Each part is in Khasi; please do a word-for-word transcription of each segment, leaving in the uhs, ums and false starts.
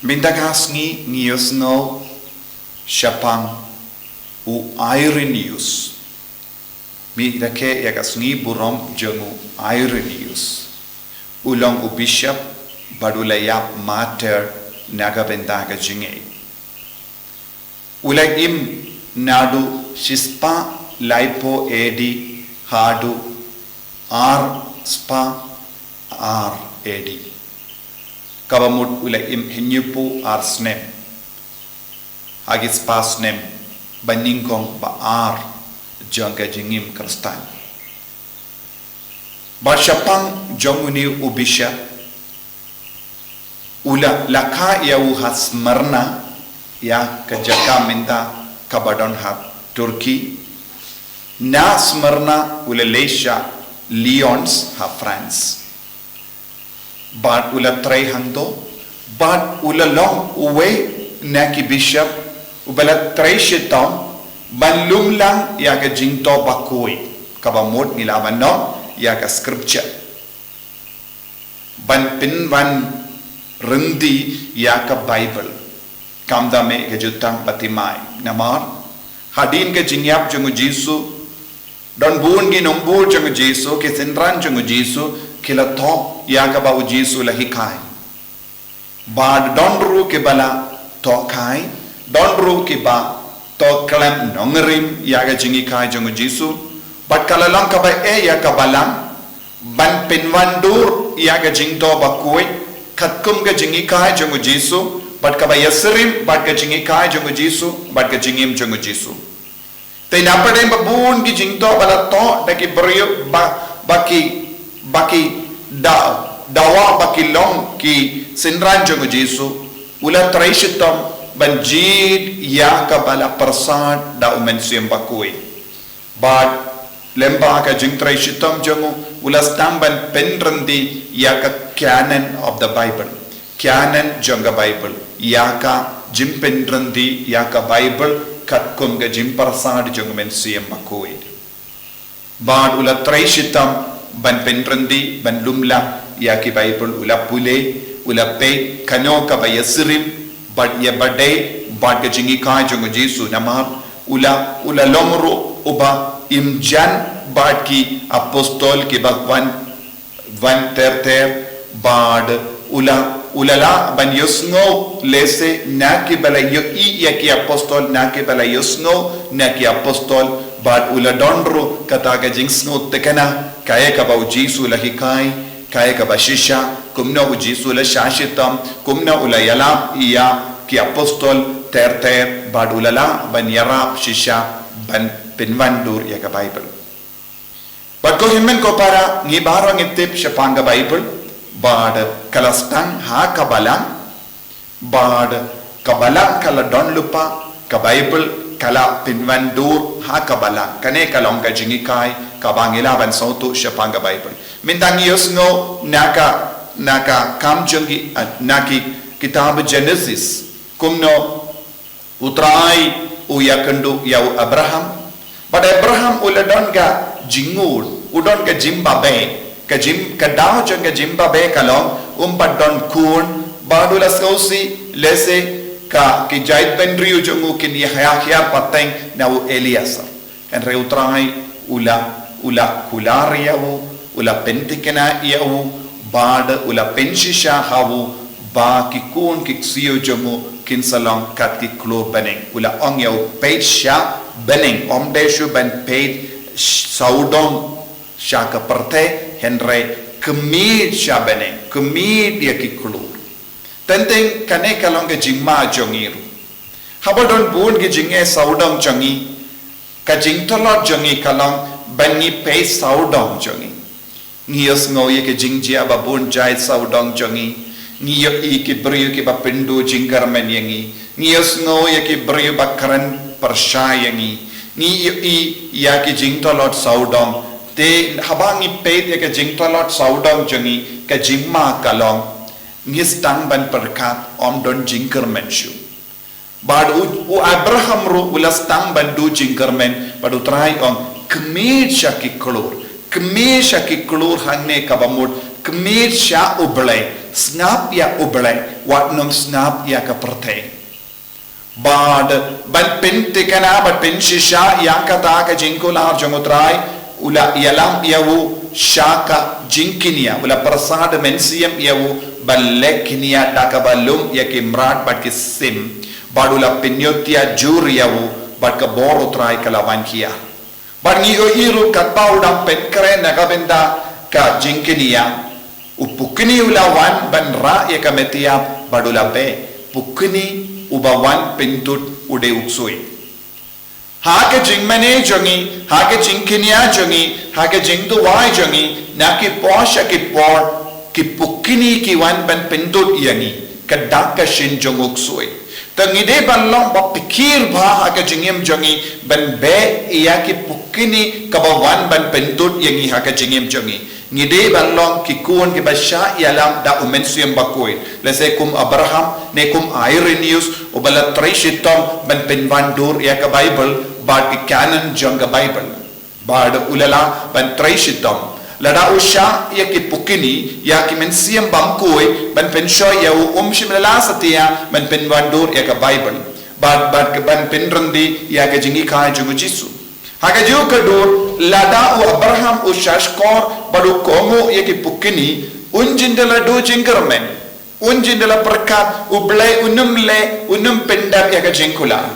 Mynta ka sngi ngi ïohsngew shaphang u Irenaeus. Ngi rakhe ïa ka sngi burom jong u Irenaeus. U long u bishop bad u la ïap martyr na ka bynta ka jingngeit. U la im naduh shispah laiphew A D haduh ar spah ar A D. Kaba mut u la im hynñiewphew ar snem. Ha ki spah snem ba nyngkong ba ar jong ka jingim Khristan. Bad shaphang jong une u bishop, u la, la kha ïa u ha Smyrna, ïa ka jaka mynta kaba don ha Turkey. Na Smyrna u la leit sha Lyons ha France. Bad u la trei hangto, bad u la long uwei na ki bishop uba la trei shitom ban lum lang ïa ka jingthoh bakhuid, kaba mut ngi lah ban ong ïa ka scripture. Ban pynwan ryndi ïa ka Bible. Kam da mih ka jutang ba timai. Namar hadien ka jingïap jong u Jisu, don bun ki nongbud jong u Jisu, ki synran jong u Jisu, ki la thoh ïa kaba u Jisu la hikai. Bad don ruh kiba la thoh kai, don ruh kiba thoh khlem nongrim ïa ka jinghikai jong u Jisu. Bad ka la long kaba eh ïa ka Balang ban pynwandur ïa ka jingthoh bakhuid katkum ka jinghikai jong u Jisu, bad kaba ïasyriem bad ka jinghikai jong u Jisu bad ka jingim jong u Jisu. Te na pdeng ba bun ki jingthoh ba la thoh da ki briew ba, ba ki, ba ki da, dawa ba ki long ki synran jong u Jisu, u la trei shitom ban jied ïa kaba la pyrsad da u Mynsiem Bakhuid. Bad lyngba ka jingtrei shitom jong u, u la sdang ban pynryndi ïa ka canon of the Bible. Canon jong ka Bible. Ïa ka jingpynryndi ïa ka Bible katkum ka jingpyrsad jong u Mynsiem Bakhuid. Bad u la trei shitom ban pynryndi, ban lum lang ïa ki Bible, u la pule, u la peit kano kaba ïasyriem bad ïabadei bad ka jinghikai jong u Jisu. Namar u la, u la long ruh uba im jan bad ki apostol kiba wan, wan ter ter, bad u la, u la lah ban ïohsngew lehse na kiba la ïohi ïa ki apostol, na kiba la ïohsngew na ki apostol, bad u la don ruh kata ka jingsngew thikna, kaei kaba u Jisu u la hikai, kaei kaba shisha, kumno u Jisu u la shah shitom, kumno u la ïalap ïa ki apostol ter ter, bad u la lah ban ïarap shisha ban pynwandur ïa ka Bible. Bad ko hynmen ko para, ngi baroh ngi tip shaphang ka Bible, bad ka la sdang ha ka Balang, bad ka Balang ka la don lypa, ka Bible ka la pynwandur ha ka Balang. Kane ka long ka jinghikai kaba ngi lah ban sngewthuh shaphang ka Bible. Mynta ngi ïohsngew na ka, na ka kam jong ki, eh, na ki kitab Genesis, kumno U Trai u ïakynduh ïa u Abraham. Bad Abraham u la don ka jingngud, u don ka jingbabe, ka jing, ka daw jong ka jingbabe ka long, um pat don khun, bad u la sngewsih lehse ka ki jaitbynriew jong u kin ïa hiar pateng na u Eliezer. Hynrei U Trai u la, u la kular ïa u, u la pynthikna ïa u, bad u la pynshisha ha u, ba ki khun ki ksiew jong u kin sa long kat ki khlur bneng. U la ong ïa u, peit sha bneng, ym dei shuh ban peit sawdong sha ka pyrthei, hynrei khmih sha bneng, khmih ïa ki khlur. Teng teng kane ka long ka jingma jong ngi ruh. Haba don bun ki jingeh sawdong jong ngi, ka jingtlot jong ngi ka long ban ngi peit sawdong jong ngi. Ngi ïohsngew ïa ka jingjia ba bun jait sawdong jong ngi. Ngi ïohi ki briew kiba pynduh jingkyrmen ïa ngi. Ngi ïohsngew ïa ki briew ba kren pyrshah ïa ngi. Ngi ïohi ïa ki jingtlot sawdong. Te haba ngi peit ïa ka jingtlot sawdong jong ngi, ka jingma ka long, ngi sdang ban pyrkhat ym don jingkyrmen shuh. Bad u, u Abraham ruh u la sdang ban duh jingkyrmen, bad U Trai ong, khmih sha ki khlur, khmih sha ki khlur hangne kaba mut Khmih sha U Blei, sngap ïa U Blei, wat nym sngap ïa ka pyrthei. Bad ban pynthikna, bad pynshisha ïa kata ka jingkular jong U Trai, u la ïalam ïa u sha ka jingkñia, u la pyrsad mynsiem ïa u, ban leh kñia da kaba lum ïa ki mrad bad ki sim, bad u la pynïoh tia jur ïa u, bad ka bor U Trai ka la wan khia. Bad ngi ïohi ruh katba u dang pynkhreh na ka bynta ka jingkñia, u pukni u la wan ban rah ïa ka metiap bad u la beh. Pukni uba wan pyntud u dei u ksuid. Ha ka jingmane jong ngi, ha ka jingkñia jong ngi, ha ka jingduwai jong ngi, na ki por sha ki por, ki pukni ki wan ban pyntud ïa ngi, ka dak ka shin jong u ksuid. Te ngi dei ban long ba pyrkhat bha ha ka jingim jong ngi, ban beh ïa ki pukni kaba wan ban pyntud ïa ngi ha ka jingim jong ngi. Ngi dei ban long ki khun kiba shah ïalam da u Mynsiem Bakhuid. Lehse kum Abraham, ne kum Irenaeus, uba la trei shitom ban pynwandur ïa ka Baibl, bad ki canon jong ka Baibl. Bad u la lah ban trei shitom. Lada u shah ïa ki pukni, ïa ki mynsiem bymkhuid, ban pynshoi ïa u, um shym la lah satia, ban pynwandur ïa ka Baibl. Bad, bad ka ban pynryndi ïa ka jinghikai jong u Jisu. Ha kajuh ka dur, lada u Abraham u shahshkor, bad u kohnguh ïa ki pukni, un jin da la duh jingkyrmen. Un jin da la pyrkhat, U Blei un ym leh, un ym pyndap ïa ka jingkular.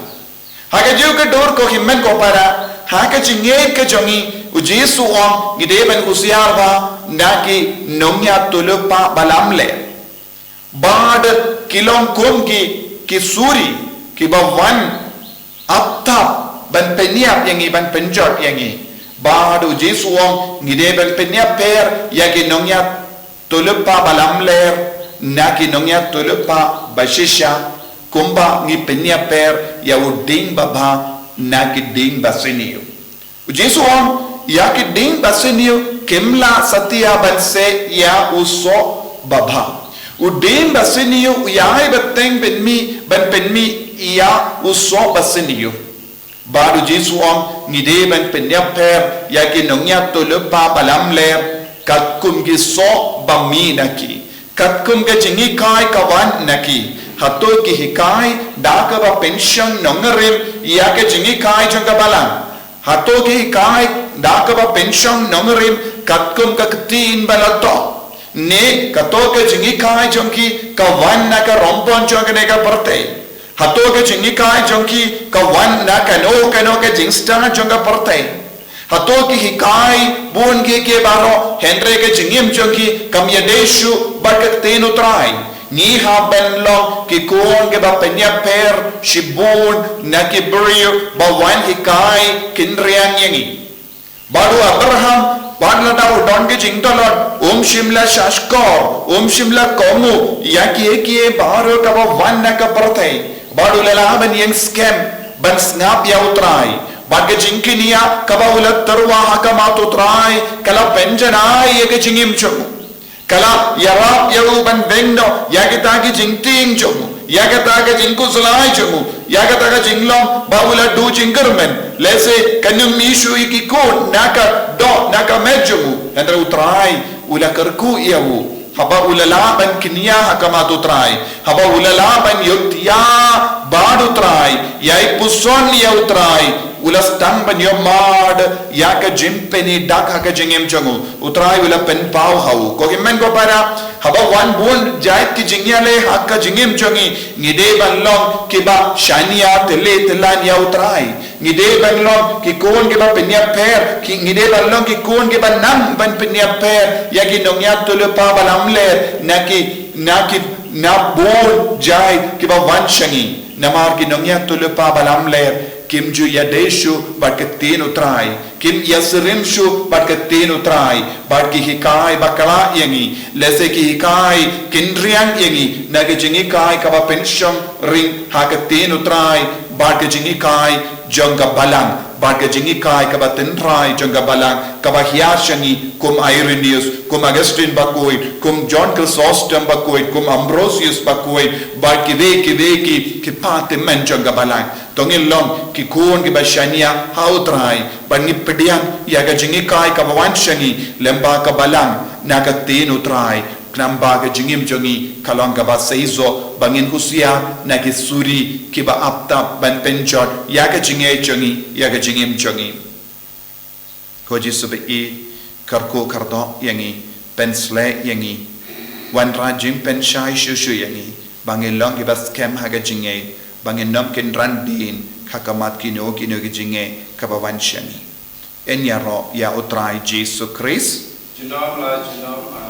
Ha kajuh ka dur ko hynmen ko para, ha ka jingngeit ka jong ngi, u Jisu u ong, ngi dei ban husiar bha, na ki nongïathuhlypa ba lamler. Bad ki long kum ki, ki suri, kiba wan ap tap, ban pynïap ïa ngi, ban pynjot ïa ngi. Bad u Jisu u ong, ngi dei ban pynïapher, ïa ki nongïathuhlypa ba lamler, na ki nongïathuhlypa ba shisha, kumba ngi pynïapher, ïa u dieng babha, na ki dieng basniew. U Jisu u ong, ïa ki dieng basniew, kim lah satia ban seh, ïa u soh babha. U dieng basniew, u ïai bteng pynmih, ban pynmih, ïa u soh basniew. Bad u Jisu u ong, ngi dei ban pynïapher, ïa ki nongïathuhlypa ba lamler, katkum ki soh ba mih na ki. Katkum ka jinghikai ka wan na ki. Hato ki hikai, da kaba pynshong nongrim, ïa ka jinghikai jong ka balang. Hato ki hikai, da kaba pynshong nongrim, katkum ka ktien ba la toh. Ne, kato ka jinghikai jong ki, ka wan na ka rympon jong kane ka pyrthei. Hato ka jinghikai jong ki, ka wan na kano kano ka jingstad jong ka pyrthei. Hato ki hikai, bun ki ki baroh, hynrei ka jingim jong ki, kam ïadei shuh, bad ka ktien U Trai. Ngi hap ban long, ki khun kiba pynïapher, shibun, na ki briew, ba wan hikai, kynriang ïa ngi. Bad u Abraham, wat lada u don ki jingtlot, um shym la shahshkor, um shym la kohnguh, ïa kiei kiei baroh kaba wan na ka pyrthei. Bad u la lah ban ïeng skhem, ban sngap ïa U Trai. Bad ka jingkñia, kaba u la tyrwa ha khmat U Trai, ka la pynjanai ïa ka jingim jong u. Ka la ïarap ïa u ban beng noh, ïa kita ki jingtieng jong u, ïa kata ka jingkhuslai jong u, ïa kata ka jinglong, ba u la duh jingkyrmen, lehse kan ym ïoh shuh ïa ki khun, na ka doh, na ka met jong u, hynrei U Trai, u la kyrkhu ïa u, haba u la lah ban kñia ha khmat U Trai, haba u la lah ban ïohthiah, bad U Trai, ïai puson ïa U Trai, u la sdang ban ïoh mad, ïa ka jingpyni dak ha ka jingim jong u, U Trai u la pynpaw ha u. Ko hynmen ko para, haba wan bun jait ki jingïaleh ha ka jingim jong ngi, ngi dei ban long kiba shaniah tylli tyllan ïa U Trai. Ngi dei ban long ki khun kiba pynïapher, ki, ngi dei ban long ki khun kiba nang ban pynïapher, ïa ki nongïathuhlypa ba lamler, na ki, na ki, na bun jait kiba wan sha ngi. Namar ki nongïathuhlypa ba lamler, kim ju ïadei shuh bad ka ktien U Trai. Kim ïasyriem shuh bad ka ktien U Trai, bad ki hikai bakla ïa ngi, lehse ki hikai kynriang ïa ngi, na ka jinghikai kaba pynshong ring ha ka ktien U Trai, bad ka jinghikai jong ka balang, bad ka jinghikai kaba tynrai jong ka balang, kaba hiar sha ngi kum Irenaeus, kum Augustine bakhuid, kum John Chrysostom bakhuid, kum Ambrosius bakhuid, bad kiwei kiwei ki, ki patient jong ka balang. To ngin long ki khun kiba shaniah ha U Trai, bad ngi pdiang ïa ka jinghikai kaba wan sha ngi lyngba ka balang na ka ktien U Trai. Khnang ba ka jingim jong ngi ka long kaba seisoh, ba ngin husiar na ki suri kiba ap tap ban pynjot ïa ka jingngeit jong ngi, ïa ka jingim jong ngi. Ko Jisu ba ïeit, kyrkhu kyrdoh ïa ngi, pynshlei ïa ngi, wanrah jingpynshai shuh shuh ïa ngi, ba ngin long kiba skhem ha ka jingngeit, ba ngin ym kynran dien ha khmat kino kino ki jingeh kaba wan sha ngi. Yn ïaroh ïa U Trai Jisu Khrist. Junom la junom.